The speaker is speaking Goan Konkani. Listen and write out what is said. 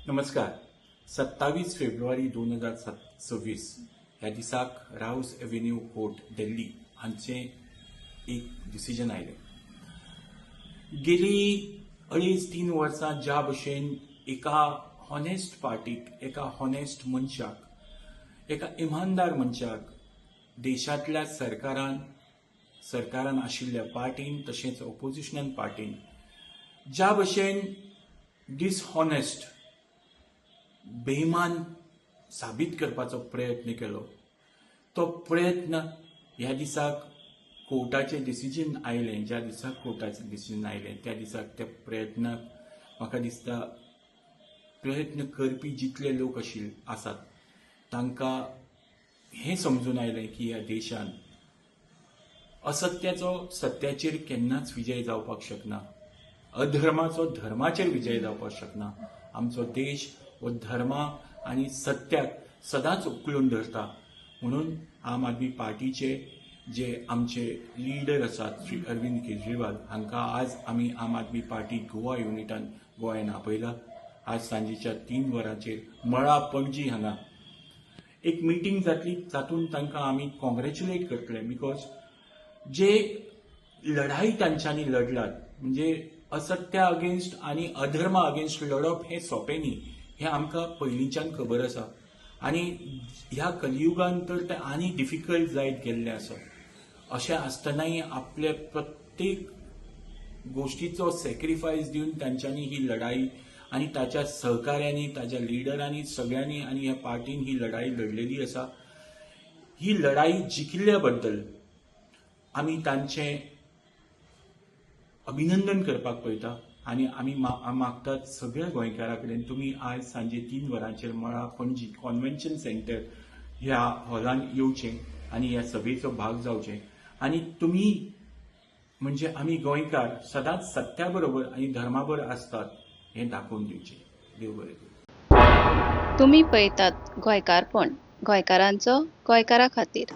नमस्कार. 27 फेब्रुवारी 2026 ह्या दिसाक रावस एव्हेन्यू कोर्ट, दिल्ली हांचें एक डिसिजन आयलें. गेली 2.5-3 वर्सां ज्या भशेन एका हॉनेस्ट पार्टीक, एका हॉनेस्ट मनशाक, एका इमानदार मनशाक देशांतल्या सरकारान आशिल्ल्या पार्टीन तशेंच ओपोजिशनल पार्टीन ज्या भशेन डिसहॉनेस्ट, बेमान साबीत करपाचो प्रयत्न केलो, तो प्रयत्न ह्या दिसाक कोर्टाचें डिसिजन आयलें. ज्या दिसाक कोर्टाचें डिसिजन आयलें, त्या दिसाक त्या प्रयत्नाक, म्हाका दिसता, प्रयत्न करपी जितले लोक आशिल्ले आसात, तांकां हें समजून आयलें की ह्या देशान असत्याचो सत्याचेर केन्नाच विजय जावपाक शकना, अधर्माचो धर्माचेर विजय जावपाक शकना. आमचो देश हो धर्मा आनी सत्याक सदांच उखलून धरता. म्हणून आम आदमी पार्टीचे जे आमचे लिडर आसात, श्री अरविंद केजरीवाल, हांकां आज आमी आम आदमी पार्टी गोवा युनिटान गोंयान आपयला. आज सांजेच्या 3 वरांचेर मळा, पणजी हांगा एक मिटींग जातली. तातूंत तांकां आमी कॉंग्रेच्युलेट करतले, because जे लढाई तांच्यांनी लढलात, म्हणजे असत्या अगेन्स्ट आनी अधर्मा अगेन्स्ट लढप हें सोंपें न्ही, हें आमकां पयलींच्यान खबर आसा. आनी ह्या कलियुगान तर तें आनी डिफिकल्ट जायत गेल्लें आसा. अशें आसतनाय आपले प्रत्येक गोष्टीचो सॅक्रिफायस दिवन तांच्यांनी ही लढाई आनी ताच्या सहकाऱ्यांनी, ताच्या लिडरांनी, सगळ्यांनी आनी ह्या पार्टीन ही लढाई लढलेली आसा. ही लढाई जिखिल्ल्या बद्दल आमी तांचें अभिनंदन करपाक पळयता आनी आमी मागतात सगळ्या गोंयकारां कडेन, तुमी आज सांजे 3 वरांचेर मळा, पणजी कॉन्व्हेन्शन सेंटर ह्या हॉलान येवचें आनी ह्या सभेचो भाग जावचें. आनी तुमी म्हणजे आमी गोंयकार सदांच सत्या बरोबर आनी धर्मा बरोबर आसतात हें दाखोवन दिवचें. देव बरें करूं. तुमी पळयतात गोंयकारपण, गोंयकारांचो गोंयकारा खातीर.